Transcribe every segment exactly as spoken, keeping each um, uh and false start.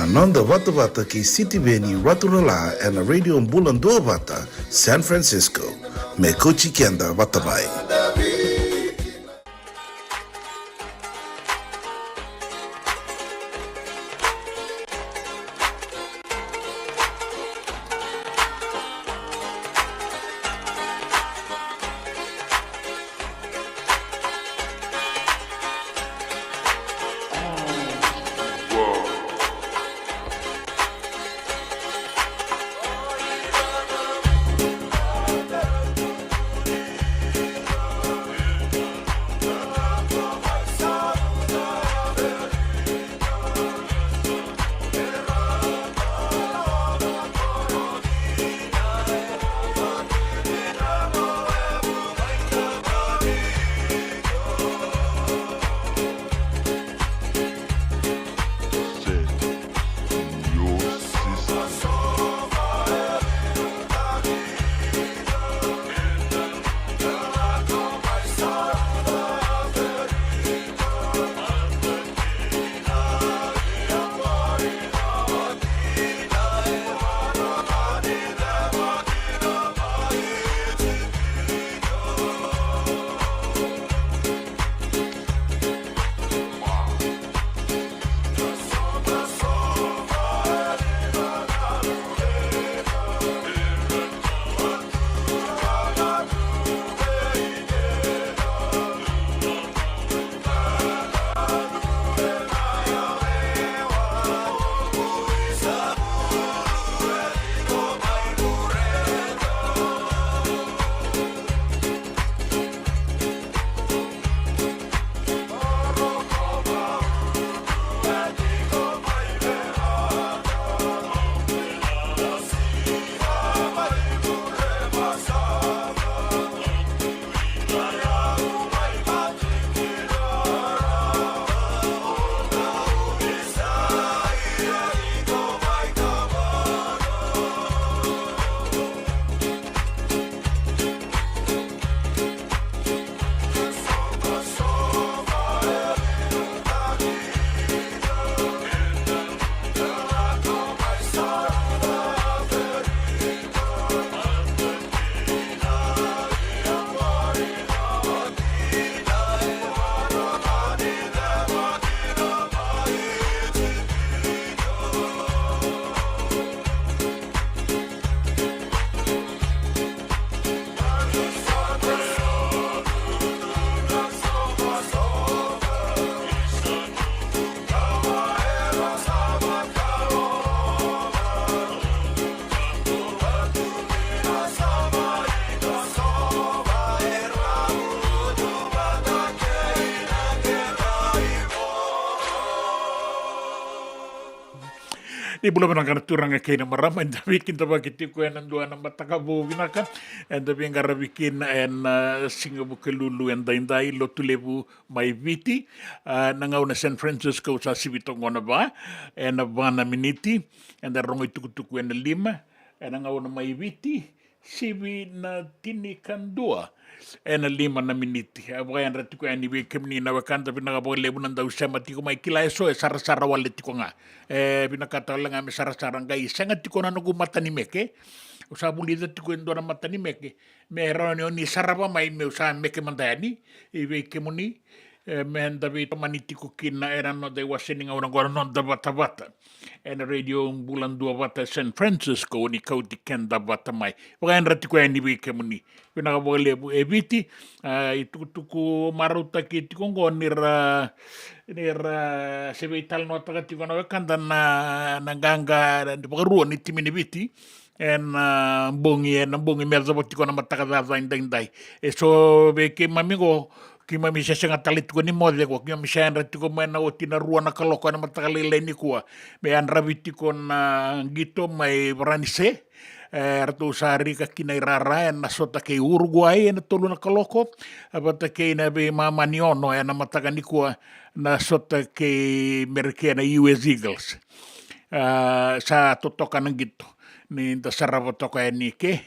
Noda vatavata kei Sitiveni Raturala ena Radio Bula Duavata, San Francisco. Me kauti keda vata mai. Ni bula vinaka na turaga kei na marama, eda veikidavaki tiko ena dua na mataka vou vinaka. Eda veiqaravi kina ena, ah, siga Vukelulu edaidai, Lotulevu mai Viti. Ah, na gauna San Francisco sa sivi toka qo na va, ena va na miniti. Eda rogo itukutuku ena lima, ena gauna mai Viti sivi na tinikadua ena lima na miniti. A vakayadra tiko yani vei kemuni na wekada, vinaka vakalevu na dau sema tiko mai. Kila eso e sarasara wale tiko ga. E vinakata wale ga me sarasara, qai sega tiko na noqu matanimeke. Au sa vulica tiko e dua na matanimeke me rawa ni o ni sarava mai, meu sa meke mada yani. I vei kemuni, e, meda veitomani tiko kina ena noda iwase ni gauna oqo, na noda vatavata ena Radio Bula Duavata San Francisco, ni kauti keda vata mai. Vakayadra tiko yani vei kemuni. Vinaka vakalevu. E Viti, a, itukutuku marautaki tiko oqo ni ra, ni ra se veitalanoataka tiko na wekada na, na qaqa vakarua ni timi ni Viti ena, a, bogi, ena bogi me yacova tiko na mataka caca edaidai. Eso vei keimami qo, keimami se sega tale tiko ni moce qo, keimami se yadra tiko mai na oti na rua na kaloko ena mataka lailai nikua. Me yadravi tiko na qito mai Varanise, e, ratou sa rika kina i rara ena sota kei Uruguai ena tolu na kaloko, vata kei na veimama ni ono ena mataka nikua, na sota kei Merika na U S Eagles. A, sa totoka na qito, ni da sarava toka yani ke.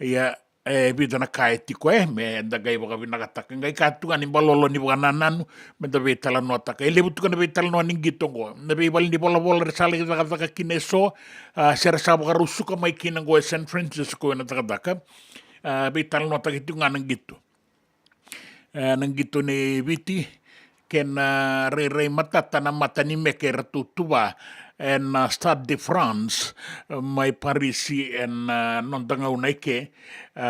Ia, E vica na ka e tiko, e, me da qai vakavinakataka. Qai ka tu ga ni balolo ni vakanananu, me da veitalanoataka. E levu tiko na veitalanoa ni qito oqo. Na veivale ni volavola era sa lai cakacaka kina eso, a, se ra sa vakarau suka mai kina oqo e San Francisco ena cakacaka. A, veitalanoataki tiko ga na qito. E, na qito nei Viti, kena rairai matata na mata ni meke eratou tuva ena Stade de France, mai Parisi, ena noda gauna eke, e,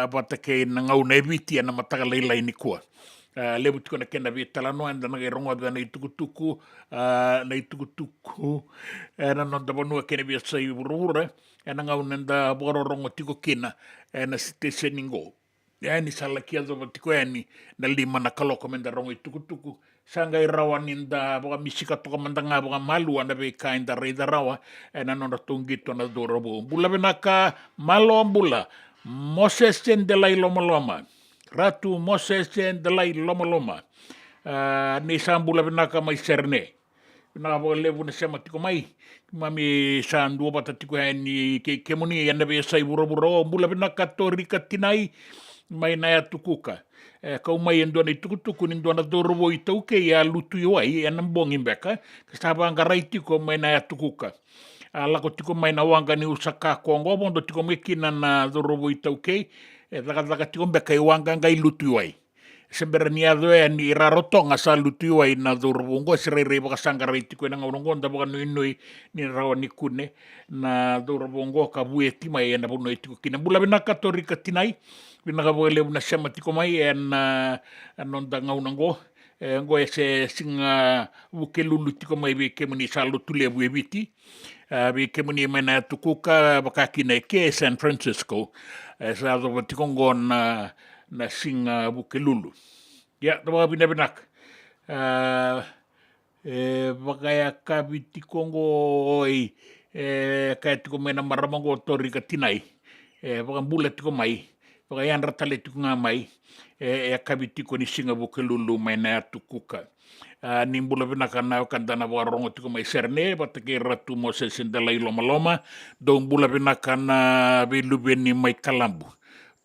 vata kei na gauna e Viti ena mataka lailai nikua. E, levu tiko na kena veitalanoa, eda na qai rogoca na itukutuku, e, na itukutuku, ena noda vanua kei na veiyasai vuravura, ena gauna eda vakarorogo tiko kina ena siteseni qo. E, ni sa laki yacova tiko yani na lima na kaloko me da rogo itukutuku. Sa qai rawa ni da vakamisika toka mada ga vakamalua na veika eda raica rawa ena nodratou qito na cauravou. Bula vinaka, malo bula. Mosese Delai Lomaloma. Ratu Mosese Delai Lomaloma. A, ni sa bula vinaka mai Serene. Vinaka vakalevu na sema tiko mai. Keimami sa duavata tiko yani kei kemuni ena veiyasai vuravura. O bula vinaka Torika Tinai mai Nayatukuka. E kau mai e dua na itukutuku ni dua na cauravou iTaukei a lutu i wai ena bogi beka, ka sa vaqarai tiko mai Nayatukuka. A lako tiko mai na waqa ni Usakako oqo, vodo tiko mai kina na cauravou iTaukei, e cakacaka tiko beka i waqa qai lutu i wai. Se bera ni yaco yani i Rarotoga sa lutu i wai na cauravou oqo, se rairai vakasaqarai tiko ena gauna oqo, da vakanuinui ni rawa ni kune na cauravou oqo ka vueti mai ena vanua e tiko kina. Bula vinaka Torika Tinai, vinaka vakalevu na sema tiko mai ena, a, noda gauna oqo. E, oqo e se siga Vukelulu tiko mai vei kemuni sa Lotulevu e Viti. A, vei kemuni mai Nayatukuka, vaka kina eke e San Francisco, e sa yacova tiko oqo na, na siga Vukelulu. Ia, da vakavinavinaka. A, e vakayakavi tiko oqo, oi, e kaya tiko mai na marama oqo Torika Tinai. E vakabula tiko mai, vakayadra tale tiko ga mai, e, e yakavi tiko ni siga Vukelulu mai Nayatukuka. A, ni bula vinaka na wekada na vakarorogo tiko mai Serene, vata kei Ratu Mosese Delai Lomaloma, dou bula vinaka na veiluveni mai Kalabu.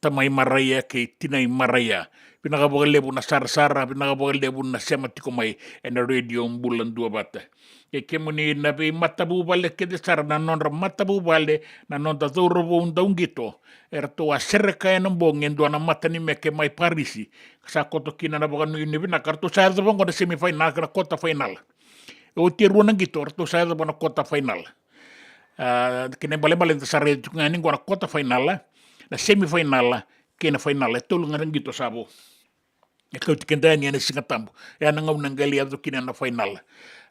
Tamai Maraia kei Tinai Maraia. Vinaka vakalevu na sarasara, vinaka vakalevu na sema tiko mai ena Radio Bula Duavata. E kemuni na veimatavuvale kece sara, na nodra matavuvale na noda cauravou dauqito, eratou a sereka ena bogi e dua na mata ni meke mai Parisi, ka sa koto kina na vakanuinui vinaka, ratou sa yacova oqo na semifinal, na quarter final. E oti e rua na qito, ratou sa yacova na quarter final. A, kena ibalebale da sa raica tiko ga yani oqo na quarter final, na semifinal, kei na final, e tolu ga na qito sa vo. E kauti keda yani ena Siga Tabu. E a na gauna qai lai yaco kina na final.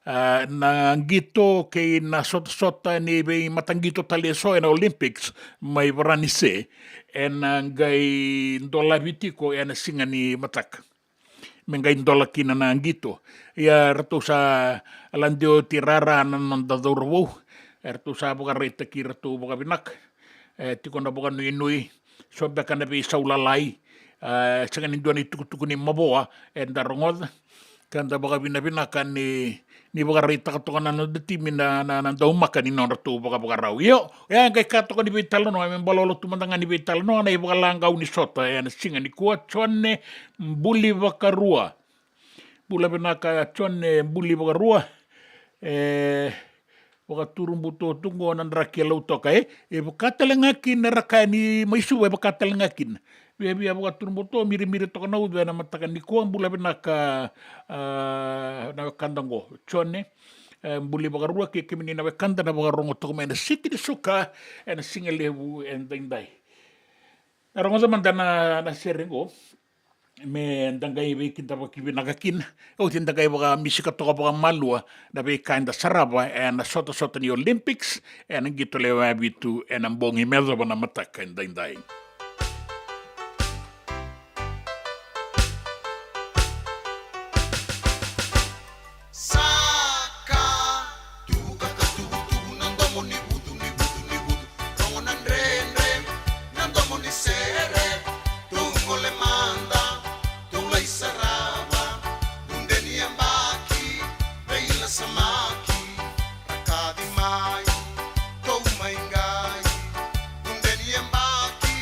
A, na qito kei na sotasota ni veimataqito tale eso ena Olympics mai Varanise, ena qai dolavi tiko ena siga ni mataka. Me qai dola kina na qito. Ia ratou sa lade oti rara na noda cauravou. Eratou sa vakaraitaki iratou vakavinaka. E tiko na vakanuinui, so beka na veisau lalai, e sega ni dua na itukutuku ni mavoa eda rogoca. Ka da vakavinavinaka ni, ni vakaraitaka toka na noda timi na, na, na daumaka ni nodratou vakavakarau. Io, e a qai ka toka ni veitalanoa, me balolo tu mada ga ni veitalanoa na ivakalagau ni sota ena siga nikua, Jone Buli Vakarua. Bula vinaka Jone Buli Vakarua. E, vakaturubutao tu qo na draki e Lautoka, e, e vaka tale ga kina, era kaya ni mai Suva, e vaka tale ga kina. Viavia vakaturubutao, mirimiri toka na uca ena mataka nikua, bula vinaka, a, na wekada qo Jone, e, Buli Vakarua, kei kemuni na wekada na vakarogo toka mai na siti ni Suka ena siga levu edaidai. Na rogoca mada na, na sere qo. Me da qai veikidavaki vinaka kina. Oti da qai vakamisika toka vakamalua na veika eda sarava ena sotasota ni Olympics ena qito lewe vitu ena bogi me yacova na mataka edaidai. Saka, tuka ka tuvutuvu na domo ni vutu, ni vutu, ni vutu. Rogo na dredre na domo ni sere. Tou gole mada, tou lai sarava. Vude ni yabaki, veilasamaki. Rakavi mai, tou mai qai. Vude ni yabaki,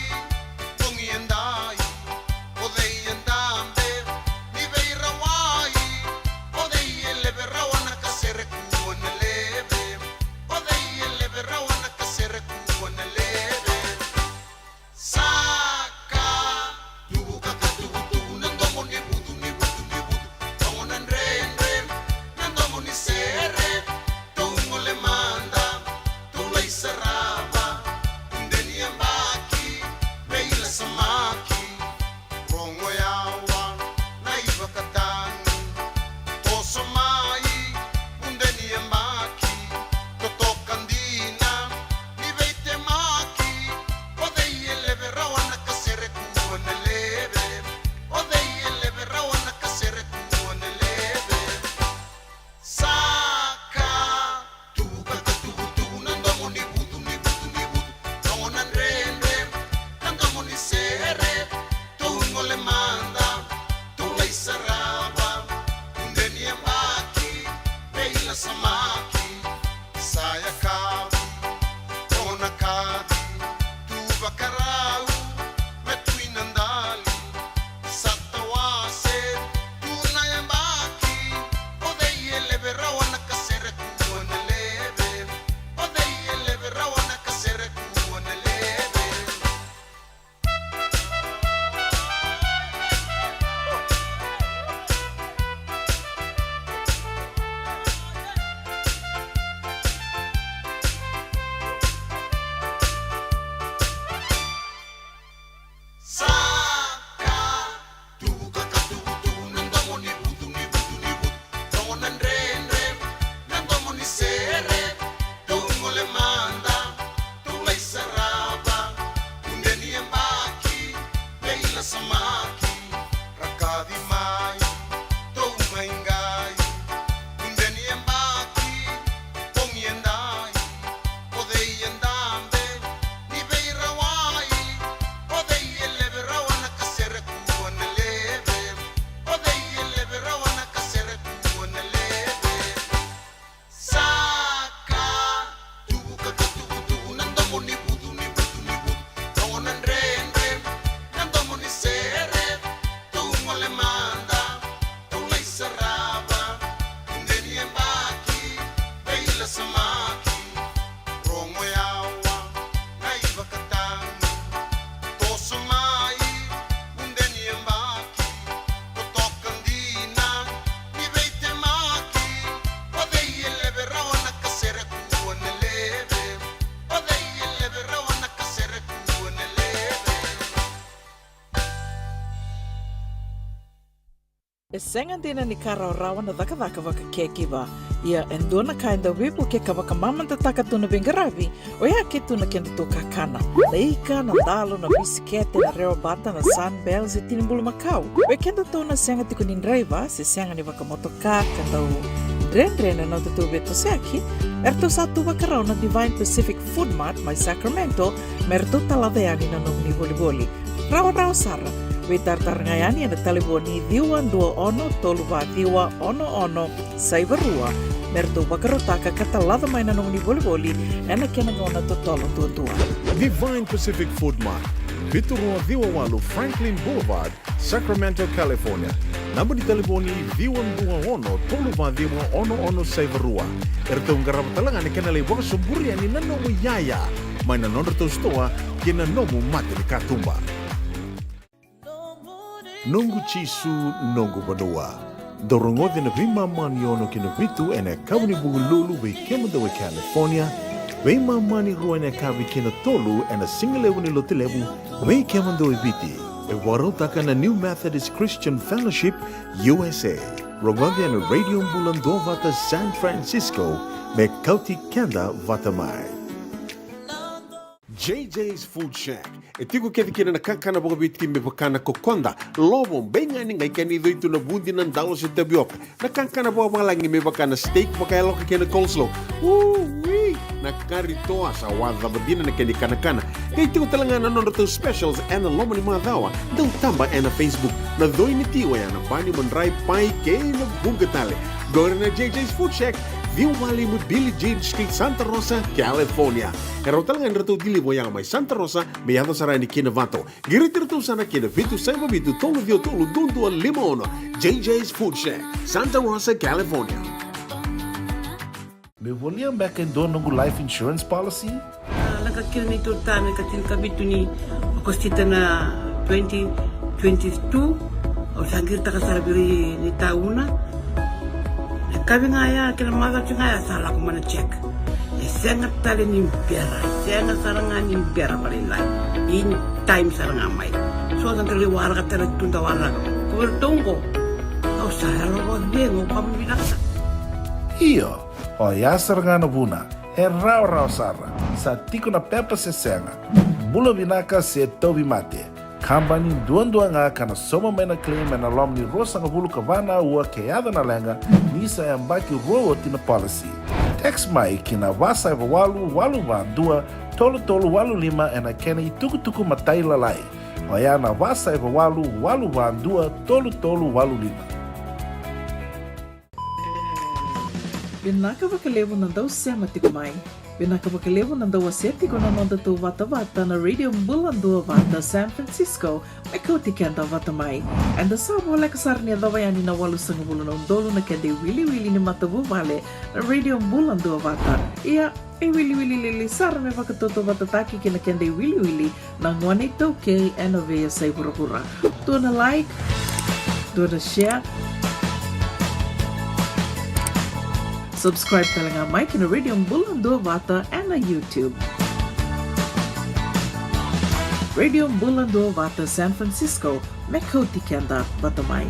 Sega dina ni ka rawarawa na cakacaka vaka caregiver. Ia e dua na ka e dau veivuke ka vakamamadataka tu na veiqaravi, oya ke tu na kedatou kakana. Na ika, na dalo, na bisikete, na rewa bata, na Sunbell se tini bulumakau. Vei kedatou na sega tiko ni draiva se sega ni vakamotoka ka dau dredre na nodatou veitosoyaki, eratou sa tu vakarau na Divine Pacific Food Mart mai Sacramento me ratou talaca yani na nomuni volivoli. Rawarawa sara. Veitaratara ga yani ena talevoni ciwa dua ono tolu va ciwa ono ono saiva rua me ratou vakarautaka ka talaca mai na nomuni volivoli ena kena gauna totolo duadua. Divine Pacific Food Mart, vitu rua ciwa walu Franklin Boulevard, Sacramento, California. Naba ni talevoni ciwa dua ono tolu va ciwa ono ono saiva rua. Eratou qarava tale ga na kena lai vakasoburi yani na nomu iyaya mai na nodratou sitoa kei na nomu matanikatuba. Noqu Jisu, noqu vanua. Dou rogoci na veimama ni ono ki na vitu ena yakavi ni Vukelulu vei kemudou e California, veimama ni rua ena yakavi ki na tolu ena sigalevu ni Lotulevu vei kemudou e Viti. E vakarautaka na New Methodist Christian Fellowship U S A. Rogoci ena Radio Bula Duavata San Francisco me kauti keda vata mai. J J's Food Shack. E tiko kece kina na kakana vakaviti me vaka na kokoda, lovo, beigani, qai kena icoi tu na vudi, na dalo se tavioka. Na kakana vakavalagi me vaka na steak vakayaloka kei na coleslaw. Ui! Na kari toa sa wacava dina na kena ikanakana. Qai tiko tale ga na nodratou specials ena loma ni macawa. Dau taba ena Facebook. Na coi ni ti oya na pani, madrai, pai kei na vuqa tale. Qori na J J's Food Shack, ciwa walu lima Billie Jean Street, Santa Rosa, California. E rawa tale ga ni ratou deliver oya mai Santa Rosa me yaco sara yani ki Novato. Qiriti iratou sara ki na vitu saiva vitu tolu ciwa tolu dua dua lima ono. J J's Food Shack, Santa Rosa, California. Meu volia beka e dua noqu life insurance policy? A, lako kina neitou tane ka tinikavitu ni Okosita na twenty twenty-two. Au sa qiritaka sara vei ira ni tauna. Na kavi ga ya kei na macawa ga ya sa lako mai na check. E sega tale ni bera, e sega sara ga ni bera vakalailai. In time sara ga mai. So sa da lai waraka tale tu da waraka. Ko vei ratou oqo. Au sa yalo vakacegu, au kama vinaka. Io, oya sara ga na vuna. E rawarawa sara. Sa tiko na pepa se sega. Bula vinaka se tauvimate. Kabani duadua ga ka na sauma mai na claim ena loma ni ruasagavulu ka va na aua ke yaco na leqa ni sa yabaki rua oti na policy. Text mai ki na va saiva walu walu va dua tolu tolu walu lima ena kena itukutuku matailalai. Oya na va saiva walu walu va dua tolu tolu walu lima. Vinaka vakalevu na dau sema tiko mai. Vinaka vakalevu na dau wasea tiko na nodatou vatavata na Radio Bula Duavata San Francisco, me kauti keda vata mai. Eda sa voleka sara ni yacova yani na walusagavulu na udolu na keda iwiliwili ni matavuvale na Radio Bula Duavata. Ia, e wiliwili lili sara me vakatautauvatataki kei na keda iwiliwili na gone iTaukei ena veiyasai vuravura. Dua na like, dua na share. Subscribe tale ga mai ki na Radio Bula Duavata ena YouTube. Radio Bula Duavata San Francisco, me kauti keda vata mai.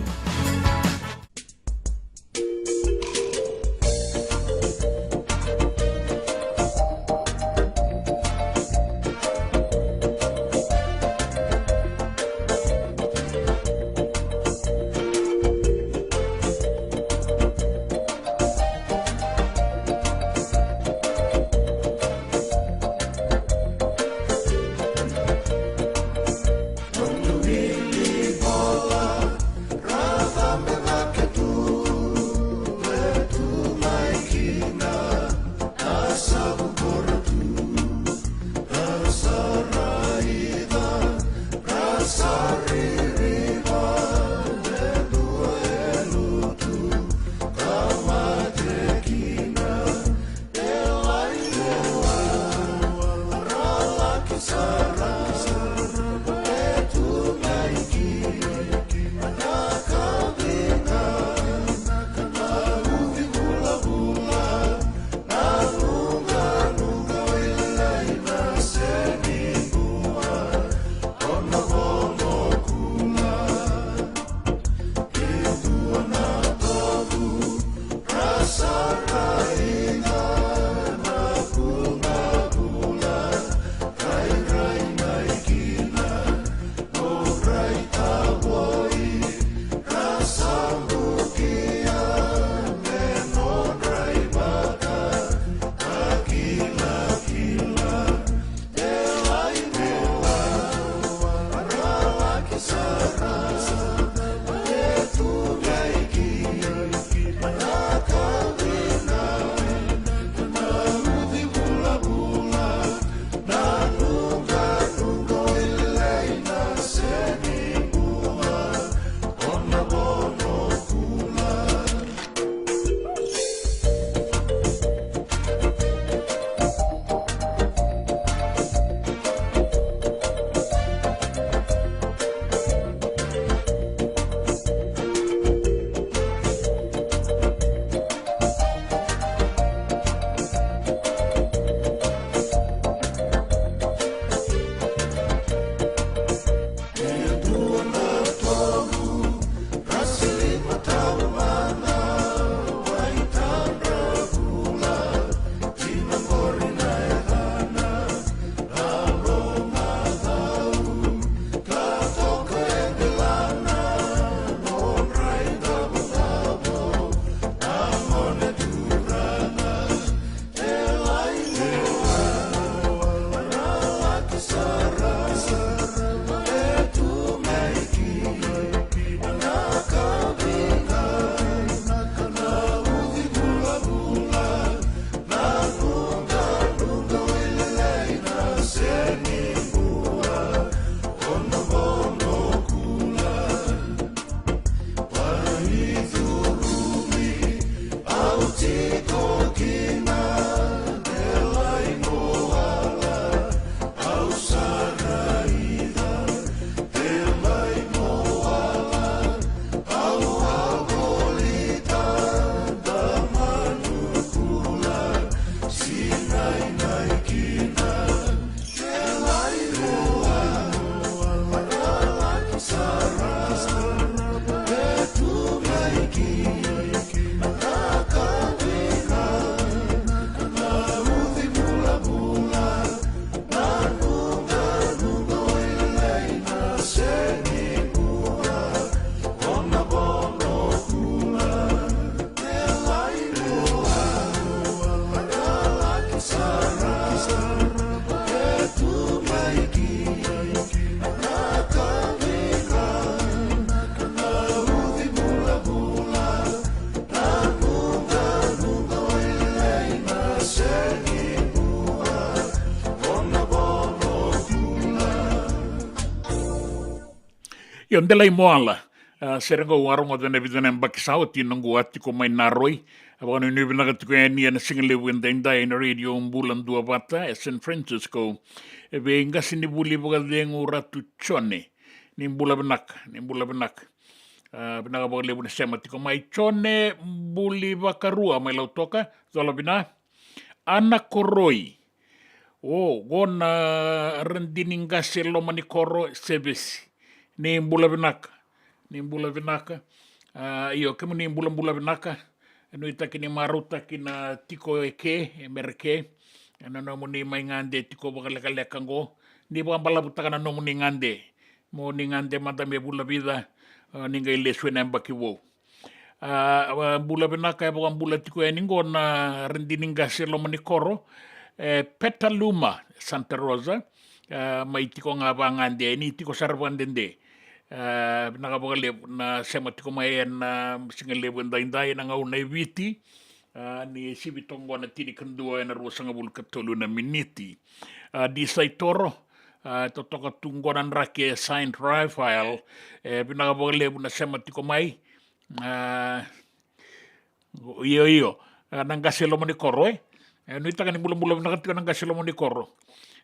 Io, delai mo ala. A, sere qo au a rogoca ena vica na yabaki sa oti, noqu a tiko mai Naroi. A vakanuinui vinaka tiko yani ena sigalevu edaidai ena Radio Bula Duavata e San Francisco. E vei qasenivuli vakacegu Ratu Jone. Ni bula vinaka, ni bula vinaka. A, vinaka vakalevu na sema tiko mai. Jone Bulivakarua mai Lautoka, cola vina. Ana Koroi. O, qo na Radini Qase Lomanikoro Sevesi. Ni bula vinaka. Ni bula vinaka. A, io, kemuni bulabula vinaka. E nuitaki ni marautaki na tiko eke, e Mereke. Ena nomuni mai gade tiko vakalekaleka qo. Ni vakabalavutaka na nomuni gade. Mo ni gade mada me vula vica, a, ni qai lesu ena yabaki vou. A, a, bula vinaka, e vakabula tiko yani qo na Radini Qase Lomanikoro, e Petaluma, Santa Rosa, a, mai tiko ga vagade, ni tiko sara vakadede. A, vinaka vakalevu na sema tiko mai ena sigalevu edaidai ena gauna e Viti. A, ni sivi toka qo na tinikadua ena ruasagavulu ka tolu na miniti. A, Di Saitoro, a, totoka tu qo na draki e Saint Raphael, e vinaka vakalevu na sema tiko mai. A, io, io. A, na qase lomanikoro, e. E, nuitaka ni bulabula vinaka tiko na qase lomanikoro.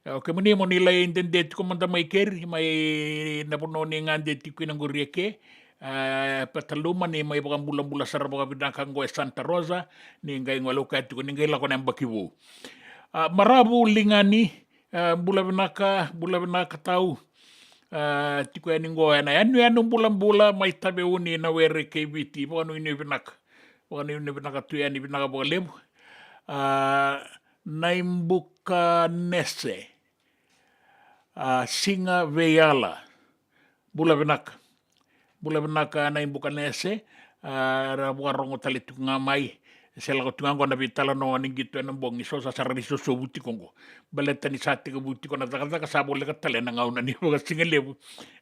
E, o kemuni mo ni lai dede tiko mada mai keri, mai na vanua ni gade tiko kina qori eke. A, Petaluma ni mai vakabulabula sara vakavinaka qo e Santa Rosa, ni qai gole uka tiko, ni qai lako na yabaki vou. A, Maravu Ligani, a, bula vinaka, bula vinaka tau. A, tiko yani qo ena yanuyanu bulabula mai Taveuni na were kei Viti, vakanuinui vinaka. Vakanuinui vinaka tu yani, vinaka vakalevu. A, Naibukanese. A, Siga Veiala. Bula vinaka. Bula vinaka Naibukanese. A, era vakarogo tale tiko ga mai. Se lako tiko ga qo na veitalanoa ni qito ena bogi, so sa sara ni sosovu tiko qo. Baleta ni sa tekivu tiko na cakacaka, sa voleka tale na gauna ni vakasigalevu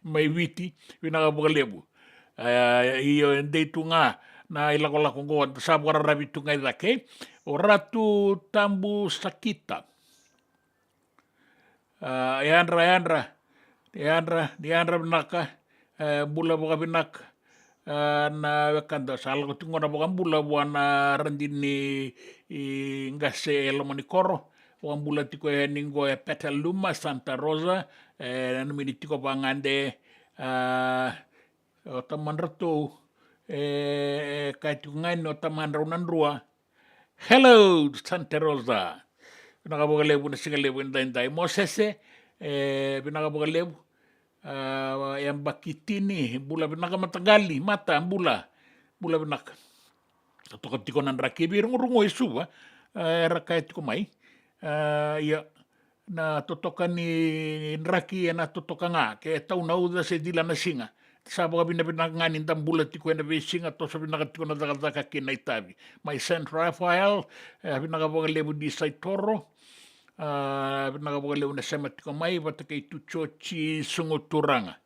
mai Viti, vinaka vakalevu. A, io, e dei tu ga na ilakolako qo, sa vakararavi tu ga i cake. O Ratu Tabu Sakita. A, yadra, yadra, yadra, yadra vinaka, e, bula vakavinaka. A, na wekada sa lako tiko qo na vakabula vua na Radini Qase Lomanikoro. Vakabula tiko yani qo e Petaluma, Santa Rosa, e, nanumi ni tiko vagade, a, o tamadratou, e, e, kaya tiko ga ni o tamadrau na drua. Hello, Santa Rosa. Vinaka vakalevu na sigalevu edaidai. Mosese, e, vinaka vakalevu. A, yabaki tini, bula vinaka mataqali, mata, bula. Bula vinaka. Toka tiko na draki vei rogorogo e Suva, a, era kaya tiko mai. A, ia, na totoka ni draki ena totoka ga, ke tau na uca se cila na siga. Sa vakavinavinaka ga ni da bula tiko ena veisiga, toso vinaka tiko na cakacaka kei na itavi. Mai Saint Raphael, e, vinaka vakalevu Di Saitoro, a, vinaka vakalevu na sema tiko mai, vata kei Tucoci Sogoturaga.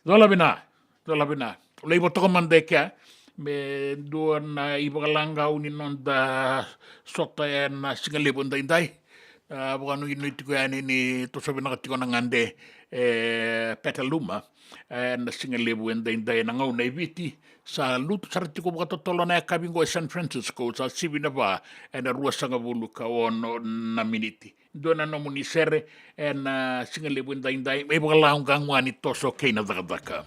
Cola vina, cola vina. Lai vatoka mada e kea, me dua na ivakalagau ni noda sota ena sigalevu edaidai. A, vakanuinui tiko yani ni toso vinaka tiko na gade, e, Petaluma, e, na sigalevu edaidai ena gauna e Viti. Sa lutu sara tiko vakatotolo na yakavi qo e San Francisco, sa sivi na va ena ruasagavulu ka ono na miniti. Dua na nomuni sere ena sigalevu edaidai, me ivakalagau ga ni toso kei na cakacaka.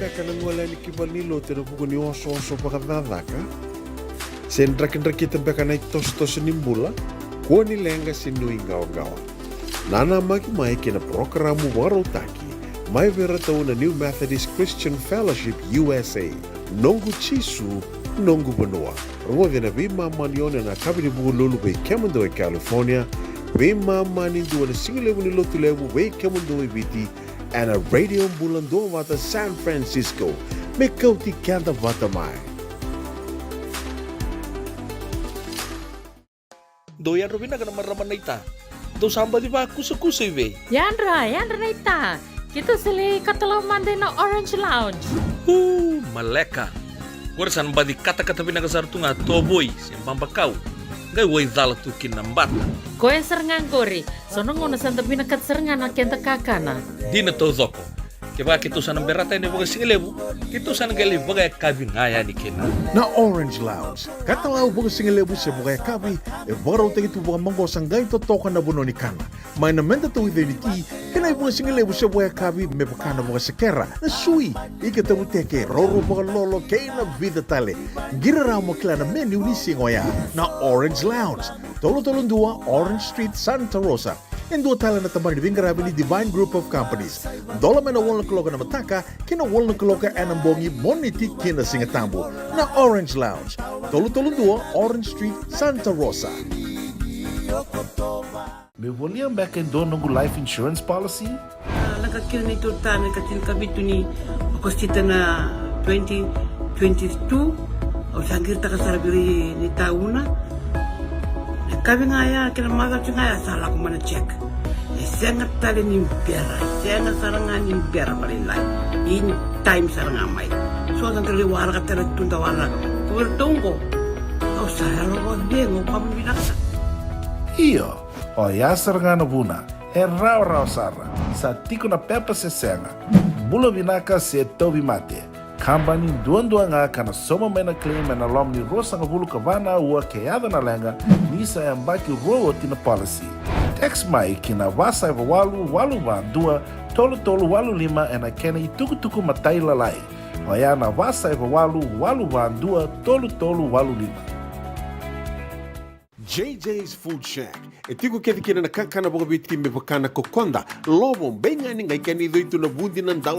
Beka na gole yani ki valenilotu ena vuku ni osooso vakacakacaka? Se drakidrakita beka na itosotoso ni bula? Kua ni leqa se nuiqawaqawa. Nanamaki mai kei na parokaramu vakarautaki mai vei iratou na New Methodist Christian Fellowship U S A. Noqu Jisu, noqu vanua. Rogoci ena veimama ni ono ena yakavi ni Vukelulu vei kemudou e California, veimama ni dua na sigalevu ni Lotulevu vei kemudou e Viti, ena Radio Bula Duavata San Francisco. Me kauti keda vata mai. Dou yadra vinaka na marama naita. Dou sa baci vakusakusa i vei? Yadra, yadra naita. Keitou sa lai katalau mada ina Orange Lounge. Uu, maleka. Qori sa na baci katakata vinaka sara tu ga, tovoi se babakau. Qai waicala tu kina na bata. Koya sara ga qori. So na gauna sa da vinakata sara ga na keda kakana. Dina taucoko. Kevaka keitou sa na berata yani vakasigalevu, keitou sa na qai lai vakayakavi ga yani kina. Na Orange Lounge, katalau vakasigalevu se vakayakavi, e vakarautaki tu vakamaqosa, qai totoka na vanua ni kana. Mai na meda tauica ni ti, kei na ivakasigalevu se vakayakavi me vaka na vakasekera, na sui, ika tavuteke, roro vakalolo, kei na vica tale. Qiri rawa mo kila na menu ni siga oya. Na Orange Lounge, tolu tolu dua Orange Street, Santa Rosa. E dua tale na tabana ni veiqaravi ni Divine Group of Companies. Dola mai na walu na kaloko ena mataka ki na walu na kaloko ena bogi, Moniti ki na Sigatabu. Na Orange Lounge, tolu tolu dua Orange Street, Santa Rosa. Meu volia beka e dua noqu life insurance policy? A, lako kina neitou ta na ka tinikavitu ni Okosita na twenty twenty-two. Au sa qiritaka sara vei neitou na, na kavi ga ya kei na macawa ga ya sa lako mai na check. E sega tale ni bera, e sega sara ga ni bera vakalailai. In time sara ga mai. So sa qai waraka tale tu da waraka. Ko vei ratou qo, au sa yalo vakacegu, au vakavinavinaka sara. Io. Oya sara ga na vuna, e rawarawa sara, sa tiko na pepa se sega, bula vinaka se tauvimate. Kabani duadua ga ka na sauma mai na claim ena loma ni ruasagavulu ka va na aua ke yaco na leqa, ni sa yabaki rua oti na policy. Text mai ki na va saiva walu walu va dua tolu tolu walu lima ena kena itukutuku matailalai. Oya na va saiva walu walu va dua tolu tolu walu lima. J J's Food Shack. E tiko kece kina na kakana vakaviti me vaka na kokoda, lovo, beigani, qai kena icoi tu na vudi, na dau.